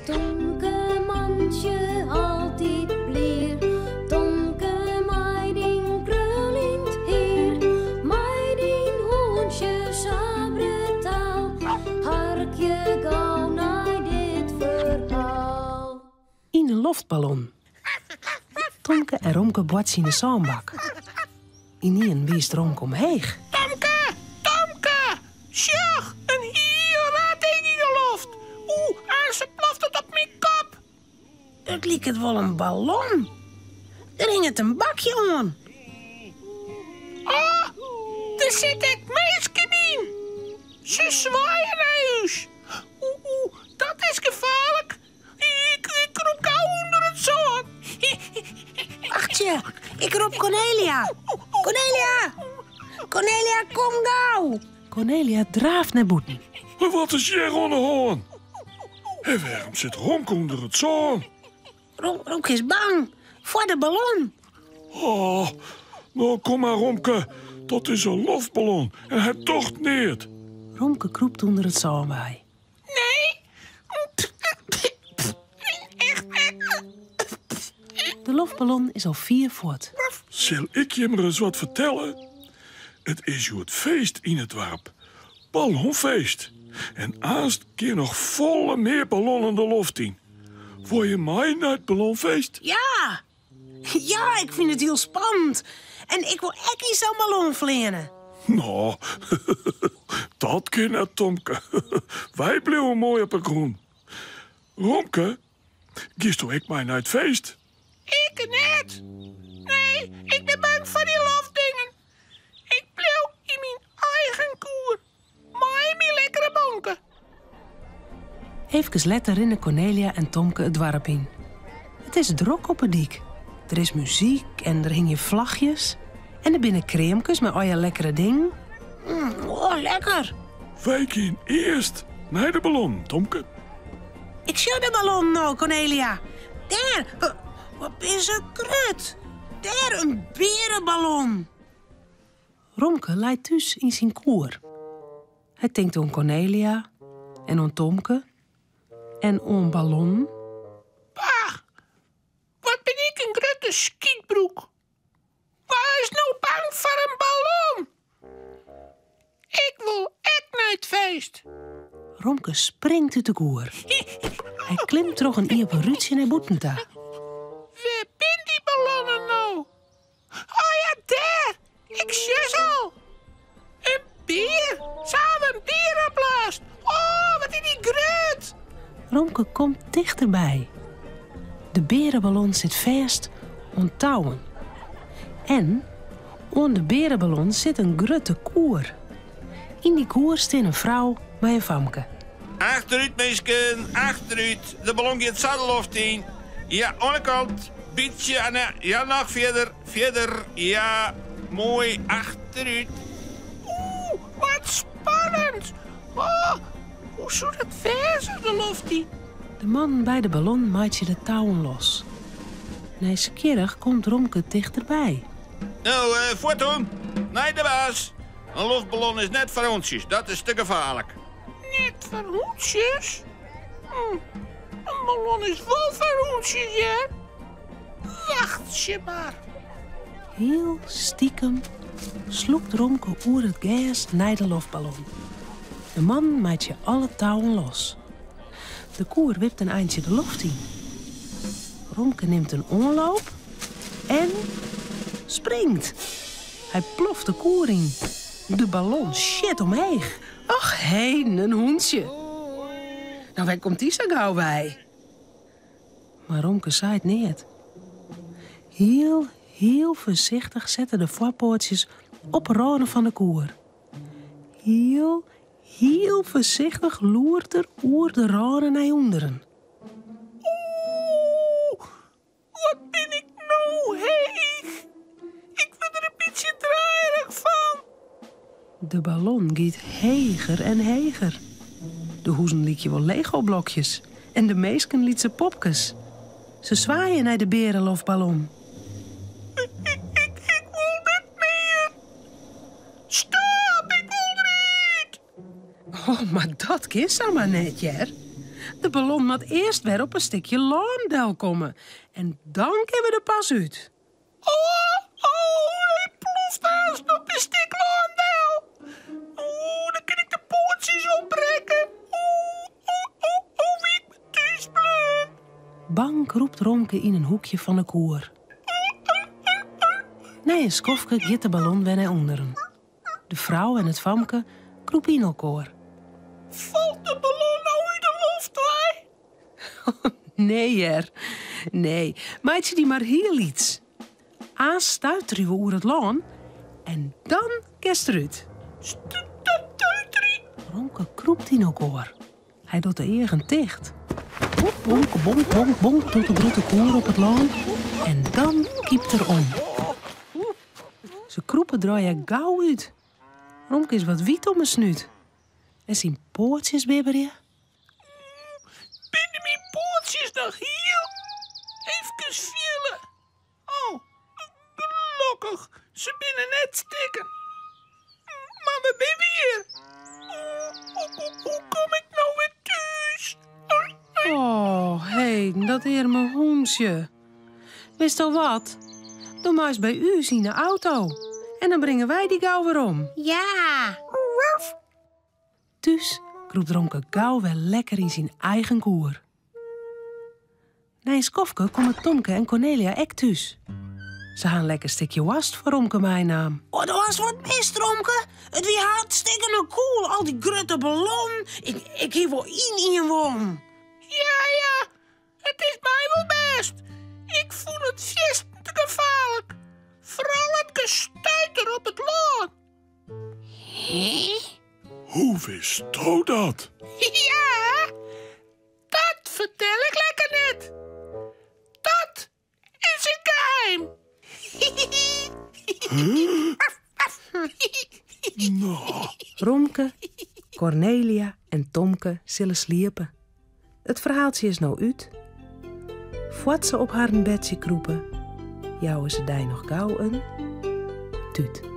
Tomke mantsje altyd blier, Tomke mei dyn kruljend hier, mei dyn hûntsje sa brutaal, harkje gau nei dit ferhaal. Yn de loftballon. Tomke en Romke boartsje yn de sânbak. Ynienen wiist Romke omheech. Tomke! Tomke! Sjoch, in hiel raar ding yn 'e loft. Oeh, aanst ploft it op myn kop. It liket wol in ballon. Der hinget in bakje oan. Oh, der sitte ek minsken yn. Se swaaie nei ús. Oeh, oeh, dat is gefaarlik. Ik krûp gau ûnder it sân. Wachtsje, ik rop Cornelia. Cornelia! Cornelia, kom gau! Cornelia draaft nei bûten. Wat is hjir oan de hân? En wêrom sit Romke ûnder it sân? Romke is bang foar de ballon. Oh, no kom mar Romke, dat is in loftballon en hy docht neat. Romke krûpt ûnder it sân wei. Nee. De loftballon is al fier fuort. Sil ik jim ris wat fertelle? It is hjoed feest yn it doarp. Ballonfeest. En aanst gean noch folle mear ballonnen de loft yn. Wol je mei nei it ballonfeest? Ja! Ja, ik fyn it hiel spannend. En ik wol ek yn sa'n ballon fleane. No, dat kin net, Tomke. Wy bliuwe moai op 'e grûn. Romke, giesto ek mei nei it feest? Ik net. Nee, ik bin bang foar dy loftdingen. Ik bliuw yn myn eigen koer. Mei myn lekkere bonke. Efkes letter rinne Cornelia en Tomke it doarp yn. It is drok op 'e dyk. Der is muzyk en der hingje flachjes. En der binne kreamkes mei allegear lekkere dingen. Mm, oh, lekker! Wy gean earst nei de ballon, Tomke. Ik sjoch de ballon no, Cornelia. Dêr, wat binne se grut. Dêr, in beareballon. Romke leit thús yn syn koer. Hy tinkt oan Cornelia en oan Tomke en oan ballonnen. Bah, wat bin ik in grutte skytbroek. Wa is no bang foar in ballon? Ik wol ek nei it feest. Romke springt út de koer. Hy klimt troch in iepen rútsje nei bûten ta. Wêr binne dy ballonnen no? Oh ja, dêr! Ik sjoch se al. In bear! Se hawwe in bear opblaasd. Oh, wat is dy grut! Romke komt tichterby. De beareballon sit fêst oan touwen. En oan de beareballon sit in grutte koer. Yn dy koer stean in frou mei in famke. Achterút, minsken, achterút. De ballon giet sa de loft yn. Ja, oan de kant. Bytsje, ah, nee, ja, noch fierder, fierder. Ja, moai, achterút. Oeh, wat spannend. Oh, hoe soe dat wêze, de loft yn? De mannen by de ballon meitsje de touwen los. Nijsgjirrich komt Romke tichterby. No, eh, fuort doen. Nei de baas. In loftballon is net foar hûntsjes, dat is te gefaarlik. Net foar hûntsjes? Hm, in ballon is wol foar hûntsjes, hear. Wachtsje mar. Hiel stikem slûpt Romke oer it gers nei de loftballon. De mannen meitsje alle touwen los. De koer wipt in eintsje de loft yn. Romke nimt in oanloop en springt. Hy ploft de koer yn. De ballon sjit omheech. Och heden, in hûntsje. No, wêr komt dy sa gau wei? Mar Romke seit neat. Hiel, hiel foarsichtich set er de foarpoatsjes op 'e râne fan de koer. Hiel, hiel foarsichtich loert er oer de râne nei ûnderen. Oeh, wat bin ik no heech. Ik wurd der in bytsje draaierich fan. De ballon giet heger en heger. De huzen lykje wol Lego-blokjes en de minsken lytse popkes. Se swaaie nei de beareloftballon. Ik, ik, ik wol net mear. Stop, ik wol derút. Oh, mar dat kin samar net, hear. De ballon moat earst wer op in stikje lân delkomme en dan kinne we der pas út. Oh, oh, hy ploft aanst op in stik lân del. Oeh, dan kin ik de poatsjes opbrekke. Oeh, oeh, oeh, oeh, wie ik mar thús bleaun. Bang krûpt Romke yn in hoekje fan 'e koer. Nei in skoftke giet de ballon wer nei ûnderen. De frou en it famke krûpe yn elkoar. Falt de ballon no út de loft wei? Nee hear, nee, meitsje dy mar hiel lyts. Aanst stuiterje we oer it lân en dan kinst derút. Stuiterje? Romke krûpt yn elkoar. Hy docht de eagen ticht. Bonk, bonk, bonk, bonk docht de grutte koer op it lân en dan kypt er om. Se krûpe der allegear gau út. Romke is wat wiet om 'e snút en syn poatsjes bibberje. Binne myn poatsjes noch hiel? Efkes fiele. Oh, gelokkich, se binne net stikken. Mar wêr binne we hjir? Hoe kom ik no wer thús? Oh, heden, dat earme hûntsje. Witsto wat? Do meist by ús yn 'e auto en dan bringe wy dy gau werom. Ja! Thús krûpt Romke gau wer lekker yn syn eigen koer. Nei in skoftke komme Tomke en Kornelia ek thús. Se ha in lekker stikje woarst foar Romke meinaam. Oh, do hast wat mist, Romke. It wie hartstikkene cool, al dy grutte ballonnen. Ik, ik hie wol yn ien wollen. Ja, ja, it is my wol bêst. Ik fûn it fierstente gefaarlik. Foaral it gestuiter op it lân. Hé? Hoe witsto dat? Ja, dat fertel ik lekker net. Dat is in geheim. No. Romke, Kornelia en Tomke sille sliepe. It ferhaaltsje is no út. Foar't se op harren bedsje krûpe, jouwe se dy noch gau in tút.